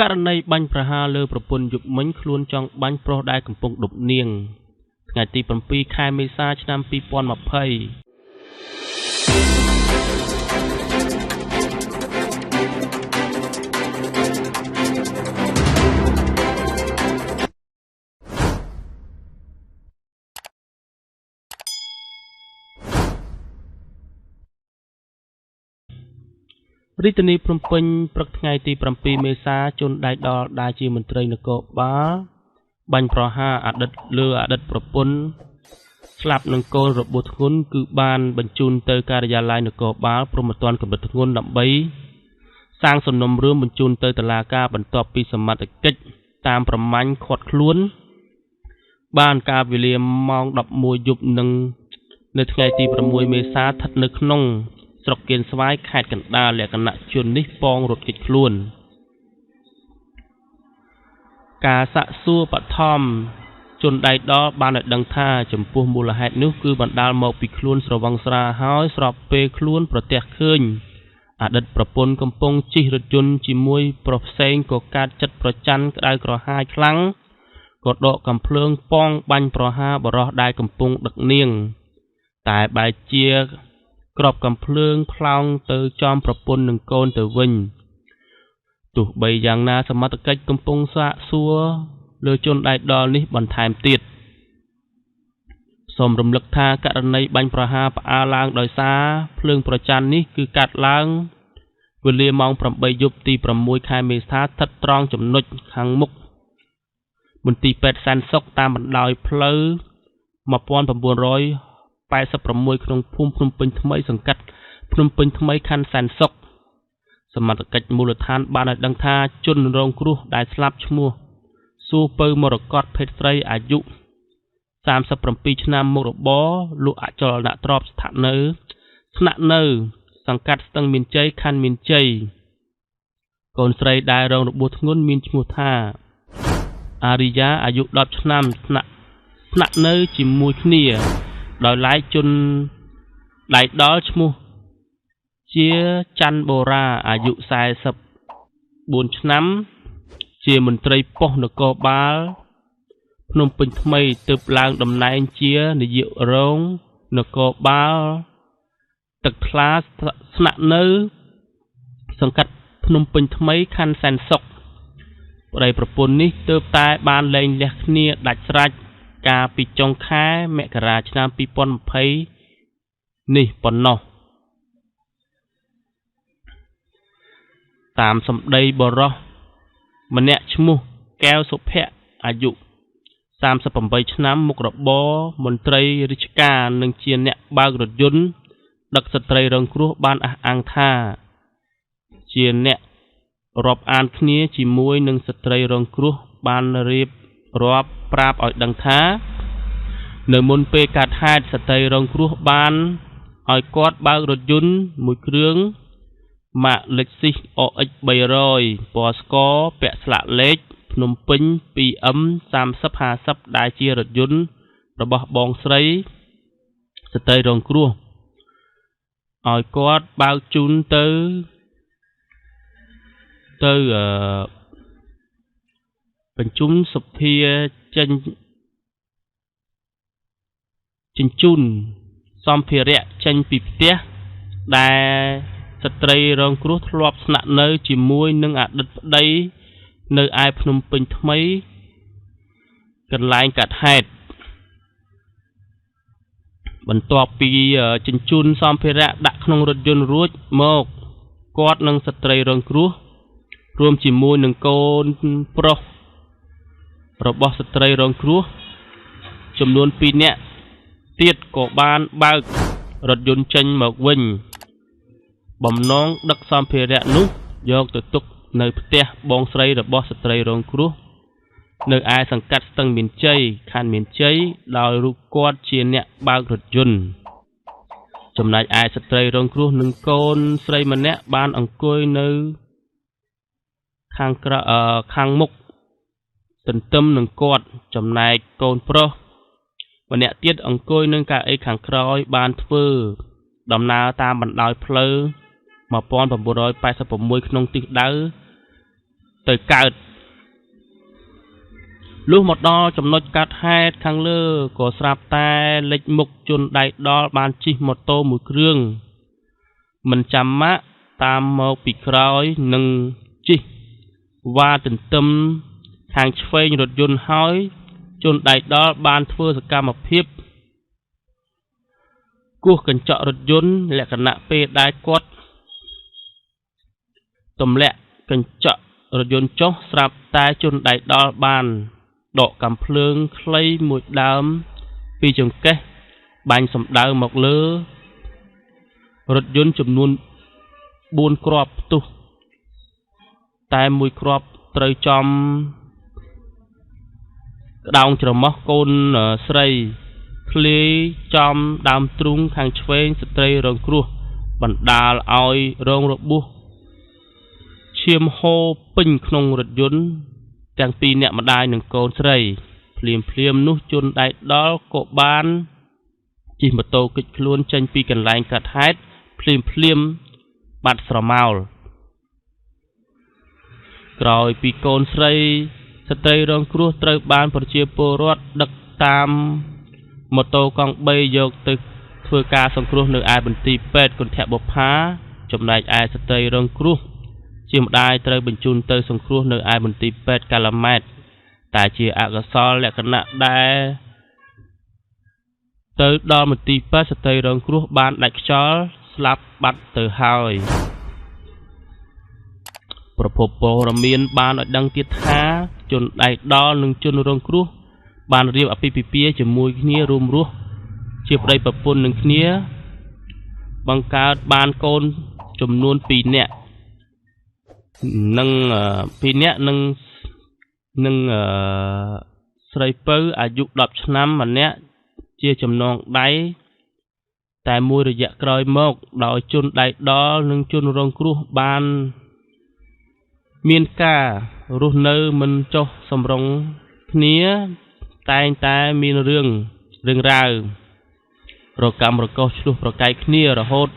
ករណីបាញ់ប្រហារលើប្រពន្ធយប់មិញខ្លួនចង់បាញ់ប្រុសដែលកំពុងដប់នាងថ្ងៃទី7ខែមេសាឆ្នាំ2020រាជធានីភ្នំពេញព្រឹកថ្ងៃទី7មេសាជនដៃដល់ដែលជាមន្ត្រីនគរបាលបាញ់ប្រហារអតីតលើអតីតប្រពន្ធស្លាប់នឹងកូនរបួសធ្ងន់គឺបានបញ្ជូនទៅការិយាល័យនគរបាលព្រហ្មទណ្ឌកម្រិតធ្ងន់ដើម្បីសាងសំណុំរឿងបញ្ជូនទៅតុលាការបន្ទាប់ពីសមត្ថកិច្ចតាមប្រមាញ់ឃាត់ខ្លួនបានកាលវេលាម៉ោង11យប់នឹងនៅថ្ងៃទី6មេសាស្ថិតនៅក្នុងស្រុកកៀនស្វាយខេត្តកណ្ដាលលក្ខណៈជននេះប៉ងរត់គេចខ្លួនការសាកសួរបឋមជនដៃដល់បានឲ្យដឹងថាចំពោះមូលហេតុនោះគឺបណ្ដាលមកពីខ្លួនស្រវឹងស្រាហើយស្របពេលខ្លួនប្រទះឃើញអតីតប្រពន្ធកំពុងជិះរថយន្តជាមួយប្រុសផ្សេងក៏កើតចិត្តប្រច័ណ្ឌក្តៅក្រហាយខ្លាំងក៏ដកកាំភ្លើងប៉ងបាញ់ប្រហារបរោះដែលកំពុងដឹកនាងតែបែរជាក្របកាំភ្លើងផ្លោងទៅចំប្រពន្ធនិងកូនទៅវិញទោះបីយ៉ាងណាសមត្ថកិច្ចកំពុងសាកសួរលើជនដៃដល់នេះបន្ថែមទៀតសូមរំលឹកថាករណីបាញ់ប្រហារផ្អើលឡើងដោយសារភ្លើងប្រច័ណ្ឌនេះគឺកាត់ឡើងវេលាម៉ោង8យប់ទី6ខែមេសាស្ថិតត្រង់ចំណុចខាងមុខមន្ទីរពេទ្យសែនសុខតាមបណ្ដោយផ្លូវ1986ក្នុងភូមិភ្នំពេញថ្មីសង្កាត់ភ្នំពេញថ្មីខណ្ឌសែនសុខសមត្ថកិច្ចមូលដ្ឋានបានឲ្យដឹងថាជនរងគ្រោះដែលស្លាប់ឈ្មោះសួពៅមរកតភេទស្រីអាយុ37ឆ្នាំមុខរបរលក់អចលនទ្រព្យស្នាក់នៅសង្កាត់ស្ទឹងមានជ័យខណ្ឌមានជ័យកូនស្រីដែលរងរបួសធ្ងន់មានឈ្មោះថាអារិយាអាយុ10ឆ្នាំស្នាក់នៅជាមួយគ្នាដោយឡែកជនដៃដល់ឈ្មោះជាច័ន្ទបូរ៉ាអាយុ44ឆ្នាំជាមន្ត្រីប៉ុស្តិ៍នគរបាលភ្នំពេញថ្មីទើបឡើងតំណែងជានាយករងនគរបាលទឹកថ្លាស្នាក់នៅសង្កាត់ភ្នំពេញថ្មីខណ្ឌសែនសុខប្តីប្រពន្ធនេះទើបតែបានលែងលះគ្នាដាច់ស្រេចកាលពីចុងខែមករាឆ្នាំ2020នេះប៉ុណ្ណោះតាមសម្ដីបរោះម្នាក់ឈ្មោះកែវសុភ័ក្រអាយុ38ឆ្នាំមុខរបរមន្ត្រីរាជការនិងជាអ្នកបើករថយន្តដឹកស្ត្រីរងគ្រោះបានអះអាងថាជាអ្នករាប់អានគ្នាជាមួយនឹងស្ត្រីរងគ្រោះបានរៀបរាប់ប្រាប់ឲ្យដឹងថានៅមុនពេលកើតហេតុស្ត្រីរងគ្រោះបានឲ្យគាត់បើករថយន្តមួយគ្រឿងម៉ាក Lexus RX 300ពណ៌ស្ករពាក់ស្លាកលេខភ្នំពេញ 2M 3050ដែលជារថយន្តរបស់បងស្រីស្ត្រីរងគ្រោះឲ្យគាត់បើកជូនទៅបញ្ជូនសុភាចេញជញ្ជូនសម្ភារៈចេញពីផ្ទះដែលស្ត្រីរងគ្រោះធ្លាប់ស្នាក់នៅជាមួយនឹងអតីតប្តីនៅឯភ្នំពេញថ្មីកន្លែងកាត់ហេតុបន្ទាប់ពីជញ្ជូនសម្ភារៈដាក់ក្នុងរថយន្តរួចមកគាត់និងស្ត្រីរងគ្រោះរួមជាមួយនឹងកូនប្រុសរបស់ស្ត្រីរងគ្រោះចំនួន2នាក់ទៀតក៏បានបើករថយន្តចេញមកវិញបំណងដឹកសម្ភារៈនោះយកទៅទុកនៅផ្ទះបងស្រីរបស់ស្ត្រីរងគ្រោះនៅឯសង្កាត់ស្ទឹងមានជ័យខណ្ឌមានជ័យដោយរូបគាត់ជាអ្នកបើករថយន្តចំណែកឯស្ត្រីរងគ្រោះនិងកូនស្រីម្នាក់បានអង្គុយនៅខាងមុខទន្ទឹមនឹងគាត់ចំណែកកូនប្រុសម្នាក់ទៀតអង្គុយនឹងកៅអីខាងក្រោយបានធ្វើដំណើរតាមបណ្ដោយផ្លូវ1986ក្នុងទិសដៅ ទៅកើតលុះមកដល់ចំណុចកាត់ហេតុខាងលើក៏ស្រាប់តែលេចមុខជនដៃដល់បានជិះម៉ូតូមួយគ្រឿងមិនចាំម៉ាក់តាមមកពីក្រោយនិងជិះវ៉ាទន្ទឹមខាងឆ្វេងរថយន្តហើយជនដៃដល់បានធ្វើសកម្មភាពគោះកញ្ចក់រថយន្តលក្ខណៈពេលដែលគាត់ទម្លាក់កញ្ចក់រថយន្តចុះស្រាប់តែជនដៃដល់បានដកកាំភ្លើងខ្លីមួយដើមពីចង្កេះបាញ់សម្ដៅមកលើរថយន្តចំនួន4គ្រាប់ផ្ទុះតែមួយគ្រាប់ត្រូវចំក្តោងច្រមុះកូនស្រីធ្លាយចំដើមទ្រូងខាងឆ្វេងស្ត្រីរងគ្រោះបណ្ដាលឲ្យរងរបួសឈាមហូរពេញក្នុងរថយន្តទាំងពីរអ្នកម្ដាយនិងកូនស្រីភ្លាមភ្លាមនោះជនដៃដល់ក៏បានជិះម៉ូតូគេចខ្លួនចេញពីកន្លែងកាត់ហេតុភ្លាមភ្លាមបាត់ស្រមោលក្រោយពីកូនស្រីស្ត្រីរងគ្រោះត្រូវបានប្រជាពលរដ្ឋដឹកតាមម៉ូតូកង់3យកទៅធ្វើការសង្គ្រោះនៅឯមន្ទីរពេទ្យគន្ធបុប្ផាចំណែកឯស្ត្រីរងគ្រោះជាម្ដាយត្រូវបញ្ជូនទៅសង្គ្រោះនៅឯមន្ទីរពេទ្យកាឡាម៉ែតតែជាអកុសលលក្ខណៈដែលទៅដល់មន្ទីរពេទ្យស្ត្រីរងគ្រោះបានដាច់ខ្យល់ស្លាប់បាត់ទៅហើយប្រភពព័ត៌មានបានឲ្យដឹងទៀតថាជនដៃដល់និងជនរងគ្រោះបានរៀបអាពាហ៍ពិពាហ៍ជាមួយគ្នារួមរស់ជាប្តីប្រពន្ធនឹងគ្នាបង្កើតបានកូនចំនួន2នាក់និង2នាក់និងស្រីពៅអាយុ10ឆ្នាំម្នាក់ជាចំណងដៃតែមួយរយៈក្រោយមកដោយជនដៃដល់និងជនរងគ្រោះបានមានការរស់នៅមិនចុះសម្រុងគ្នាតែងតែមានរឿងរ៉ាវរកម្មរកុសឆ្លោះប្រកែកគ្នារហូត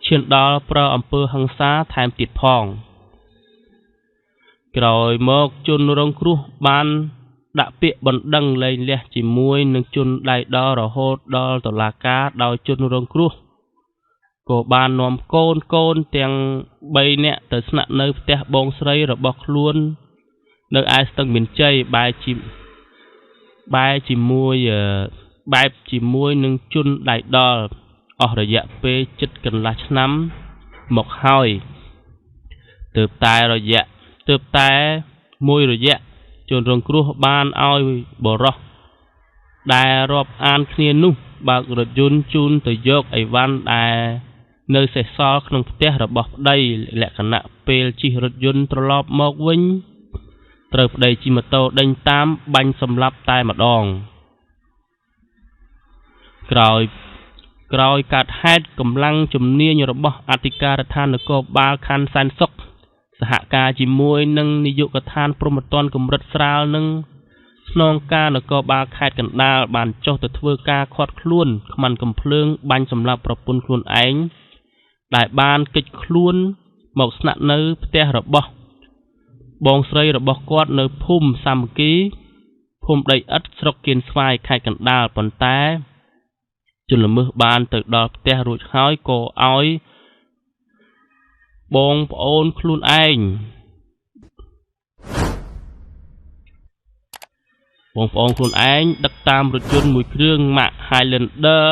ឈានដល់ប្រើអំពើហិង្សាថែមទៀតផងក្រោយមកជនរងគ្រោះបានដាក់ពាក្យបណ្ដឹងលែងលះជាមួយនឹងជនដៃដល់រហូតដល់តុលាការដោយជនរងគ្រោះក៏បាននាំកូនទាំង3នាក់ទៅស្នាក់នៅផ្ទះបងស្រីរបស់ខ្លួននៅឯស្ទឹងមានជ័យបែបជាមួយនឹងជនដៃដល់អស់រយៈពេលជិតកន្លះឆ្នាំមកហើយទើបតែមួយរយៈជនរងគ្រោះបានឲ្យបុរសដែលរាប់អានគ្នានោះបើករថយន្តជូនទៅយកអីវ៉ាន់ដែលនៅសេសសល់ក្នុងផ្ទះរបស់ប្តីលក្ខណៈពេលជិះរថយន្តត្រឡប់មកវិញត្រូវប្តីជិះម៉ូតូដេញតាមបាញ់សម្លាប់តែម្ដងក្រោយកើតហេតុកម្លាំងជំនាញរបស់អធិការដ្ឋាននគរបាលខណ្ឌសែនសុខសហការជាមួយនឹងនាយកដ្ឋានព្រហ្មទណ្ឌកម្រិតស្រាលនិងស្នងការនគរបាលខេត្តកណ្ដាលបានចុះទៅធ្វើការឃាត់ខ្លួនខ្មាន់កាំភ្លើងបាញ់សម្លាប់ប្រពន្ធខ្លួនឯងដែលបានគេចខ្លួនមកស្នាក់នៅផ្ទះរបស់បងស្រីរបស់គាត់នៅភូមិសាមគ្គីភូមិដីឥដ្ឋស្រុកគៀនស្វាយខេត្តកណ្ដាលប៉ុន្តែជនល្មើសបានទៅដល់ផ្ទះរួចហើយក៏ឲ្យបងប្អូនខ្លួនឯងដឹកតាមរថយន្តមួយគ្រឿងម៉ាក Highlander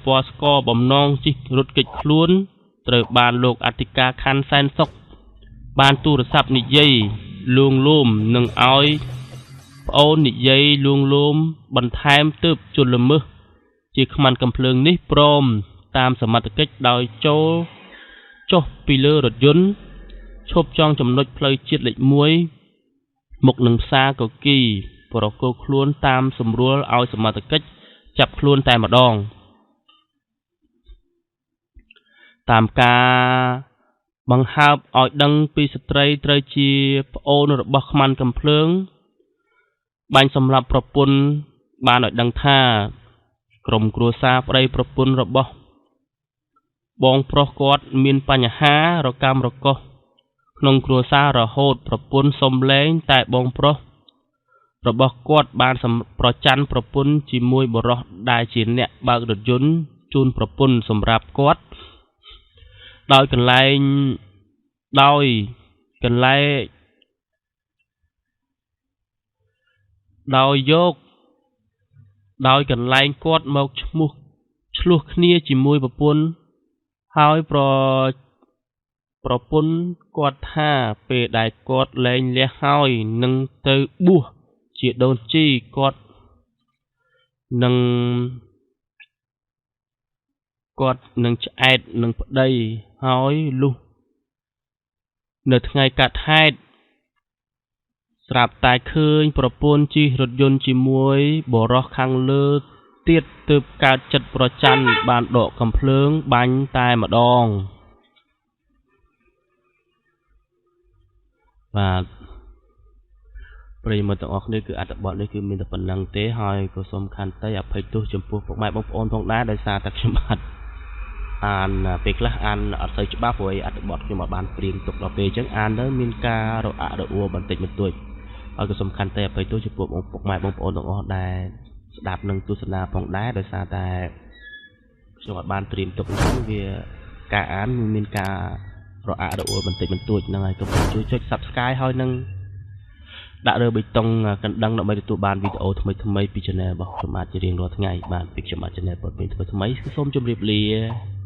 ពណ៌ស្ករបំណងជិះរត់គេចខ្លួនត្រូវបានលោកអធិការខណ្ឌសែនសុខបានទូរស័ព្ទនិយាយលួងលោមនិងឲ្យប្អូននិយាយលួងលោមបន្ថែមទើបជនល្មើសជាខ្មាន់កាំភ្លើងនេះព្រមតាមសមត្ថកិច្ចដោយចូលចុះពីលើរថយន្តឈប់ចង់ចំណុចផ្លូវជាតិលេខ1មុខនឹងផ្សារកគីប្រកល់ខ្លួនតាមសម្រួលឲ្យសមត្ថកិច្ចចាប់ខ្លួនតែម្ដងតាមការបង្ហើបឲ្យដឹងពីស្ត្រីត្រូវជាប្អូនរបស់ខ្មាន់កាំភ្លើងបាញ់សម្លាប់ប្រពន្ធបានឲ្យដឹងថាក្រុមគ្រួសារប្តីប្រពន្ធរបស់បងប្រុសគាត់មានបញ្ហារកម្មរកុស ក្នុងគ្រួសាររហូតប្រពន្ធសុំលែងតែបងប្រុសរបស់គាត់បានប្រច័ណ្ឌប្រពន្ធជាមួយបុរសដែលជាអ្នកបើករថយន្តជូនប្រពន្ធសម្រាប់គាត់ដោយកន្លែងដោយកន្លែងដោយយកដោយកន្លែងគាត់មកឈ្មោះឆ្លោះគ្នាជាមួយប្រពន្ធហើយប្រពន្ធគាត់ថាពេលដែលគាត់លែងលះហើយនឹងទៅបួសជាដូនជីគាត់នឹងឆ្អែតនឹងប្តីហើយលុះនៅថ្ងៃកាត់ហេតុស្រាប់តែឃើញប្រពន្ធជិះរថយន្តជាមួយបុរសខាងលើទៀតទើបកើតចិត្តប្រច័ណ្ឌបានដកកាំភ្លើងបាញ់តែម្ដងបាទប្រិយមិត្តទាំងអស់គ្នាគឺអត្ថបទនេះគឺមានតែប៉ុណ្្នឹងទេហើយក៏សូមខន្តីអភ័យទោសចំពោះពុកម៉ែបងប្អូនផងដែរដោយសារតែខ្ញុំបាទអានពេលខ្លះអានអត់សូវច្បាស់ព្រោះអត្ថបទខ្ញុំអត់បានព្រៀងទុកដល់ពេលអញ្ចឹងអានទៅមានការរអាក់រអួលបន្តិចបន្តួចហើយក៏សូមខន្តីអភ័យទោសចំពោះបងពុកម៉ែបងប្អូនទាំងអស់ដែលស្ដាប់និងទស្សនាផងដែរដោយសារតែខ្ញុំអត់បានត្រៀមទុកហ្នឹងវាការអានមានការរអាក់រអួលបន្តិចបន្តួចហ្នឹងហើយកុំជួយចុច Subscribe ហើយនឹងដាក់លើប៊ូតុងកណ្ដឹងដើម្បីទទួលបានវីដេអូថ្មីៗពី Channel របស់ខ្ញុំបាទជារៀងរាល់ថ្ងៃបាទពីខ្ញុំបាទ Channel ព័ត៌មានថ្មីៗគឺសូមជម្រាបលា។